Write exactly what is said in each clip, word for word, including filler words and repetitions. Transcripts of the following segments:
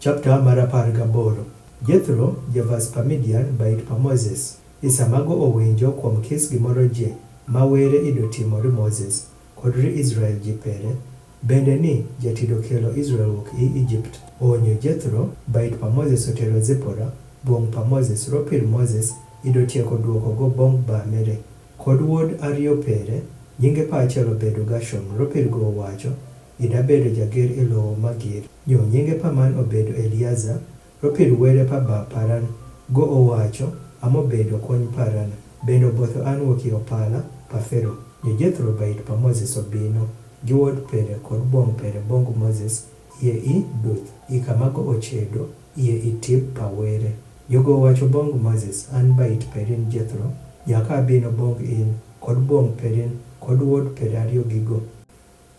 Chapter mar apar gaboro. Jethro, javas pa Midian, bait pa Moses. Isa mago owinjo kuom kis gimoro ji ma were idotimo ri Moses kod ri Israel ji pere, bende ni jatido kelo Israel wuok i Egypt. Onyo Jethro, bait pa Moses otero Zipora, bwong pa Moses, ropir Moses idotieko duoko go bong ba mere. Kod wuod ariyo pere, nyinge pa achiel obedo Gershom, ropir go owacho, ida bedo jager e lowo magir. Nyo nyinge pa man obedo Eliazar, ropir were pa ba Paran, go owacho, amo bedo kony Paran, bende obotho an wuoki opala pa Fero. Nyo Jethro bait pa Moses obino, gi wuod pere kod bwong pere bong Moses, iye i duth, i kama go ochedo, iye i tip pa were. Nyo go owacho bong Moses, an bait perin Jethro, nyaka abino bong in, kod bwong perin, kod wuod pere ariyo gigo.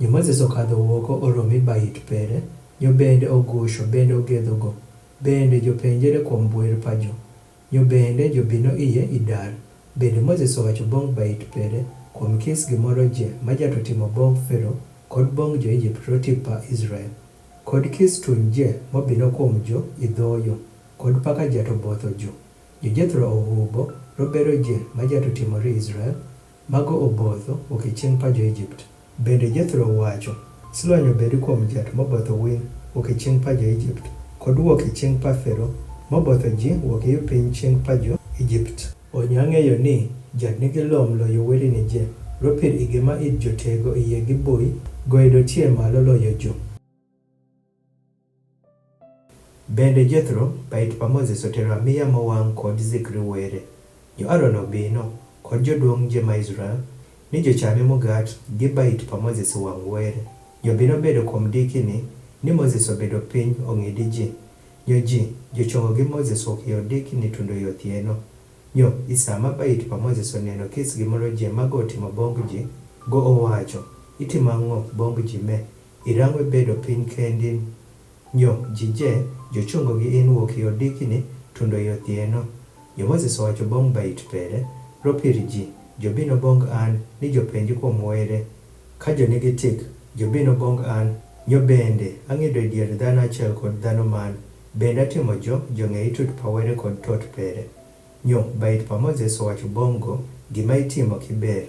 Nyo Moses okadho woko oromi bait pere, nyo bende ogusho bende ogedho go, bende jopenjere kuom bwer pa jo. Nyo bende jobino iye idar. Bende Moses owacho bong bait pere kuom kis gimoro je ma jatotimo bong Fero kod bong jo Egypt rotip pa Israel, kod kis tuny je mobino kuom jo idhoyo, kod paka jatobotho jo. Nyo Jethro ohubo, robero je ma jatotimo ri Israel, mago obotho wuok e ching pa jo Egypt. Bende Jethro owacho, silwany obedi kuom jat mobotho win wuok e ching pa jo Egypt, kod wuok e ching pa Fero, mobotho ji wuok e piny ching pa jo Egypt. Onyo ang'eyo ni jat nigi lom loyo weri ni je, ropir ige ma id jotego iye gi bui, goido tie malo loyo jo. Bende Jethro, bait pa Moses otero amiya mowang' kod zikri were. Nyo Aron obino, kod joduong' je ma Israel, ni jochame mugat gi bait pa Moses wang' were. Nyo bino bedo kuom dikini, ni Moses obedo piny ong'idi ji. Nyo ji, jochongo gi Moses wuok yo dikini tundo yo thieno. Nyo, i sama bait pa Moses oneno kis gimoro je mago otimo bong ji, go owacho, itimo ang'o bong ji me? Irango ibedo piny kendin. Nyo, ji je, jochungo gi in wuok yo dikini, tundo yo thieno. Nyo Moses owacho bong bait pere, ropir ji, jobino bong an, ni jopenji kuom were. Ka jo nigi tik, jobino bong an, nyo bende, ang'ido e dier dhano achiel kod dhano man, bende atimo jo, jong'e itut pa were kod tot pere. Nyo, bait pa Moses owacho bong go, gima itimo kiber.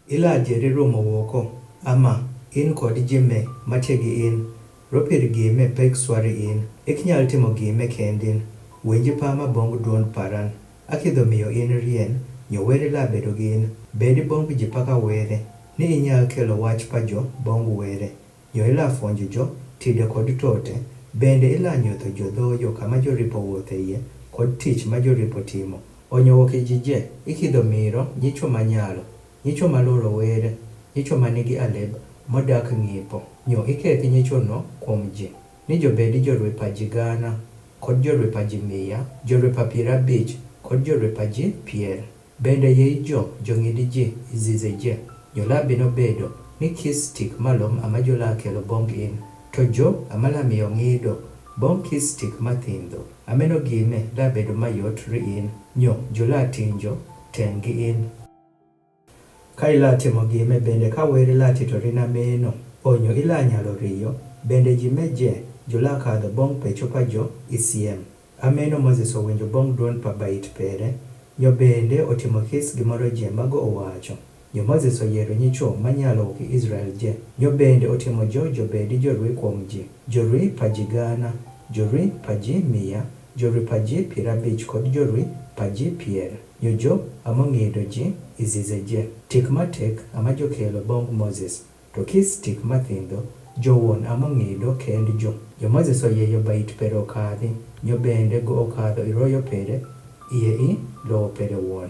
Ila jeri rumo woko, ama, in kod ji me, matie gi in, ropir gi me pek swari in, ik nyal timo gi me kendin, winji pa ma bong duond paran, akidho miyo in rien, nyo weri la bedo gi in, bedi bong ji paka were, ni inyal kelo wach pa jo bong were. Nyo ila fwonjo jo, tide kod tote, bende ila nyotho jo dhoyo kama joripo wuothe iye, kod tich ma joripo timo. Onyo wuok e ji je, ikidho miro, nyicho manyalo, nyicho maloro were, nyicho manigi aleb, modak ng'ipo. Nyo ikethi nyichono kuom ji, ni jobedi jorwe pa ji gana, kod jorwe pa ji mia, jorwe pa piero abich, kod jorwe pa ji pier. Bende yei jo, jong'idi ji, izize je, jo la bino bedo, ni kis tik malom ama jo la kelo bong in, to jo ama la miyo ng'ido, bong kis tik mathindho, ameno gime la bedo mayot ri in, nyo jo la tinjo teng' gi in. Ka ila timo gime bende ka weri la tito ri nameno, onyo ila nyalo riyo, bende ji me je, jo la kadho bong pecho pa jo isiem. Ameno Moses owinjo bong duond pa bait pere, nyo bende otimo kis gimoro je mago owacho. Nyo Moses oyiero nyicho manyalo wuok e Israel je, nyo bende otimo jo jobedi jorwi kuom ji, jorwi pa ji gana, jorwi pa ji mia, jorwi pa ji piero abich kod jorwi pa ji pier. Nyo jo among'ido ji izize je. Tik matek ama jokelo bong Moses. To kis tik mathindho, jowuon among'ido kend jo. Nyo Moses oyieyo bait pere okadhi, nyo bende go okadho iroyo pere, iye i lowo pere wuon.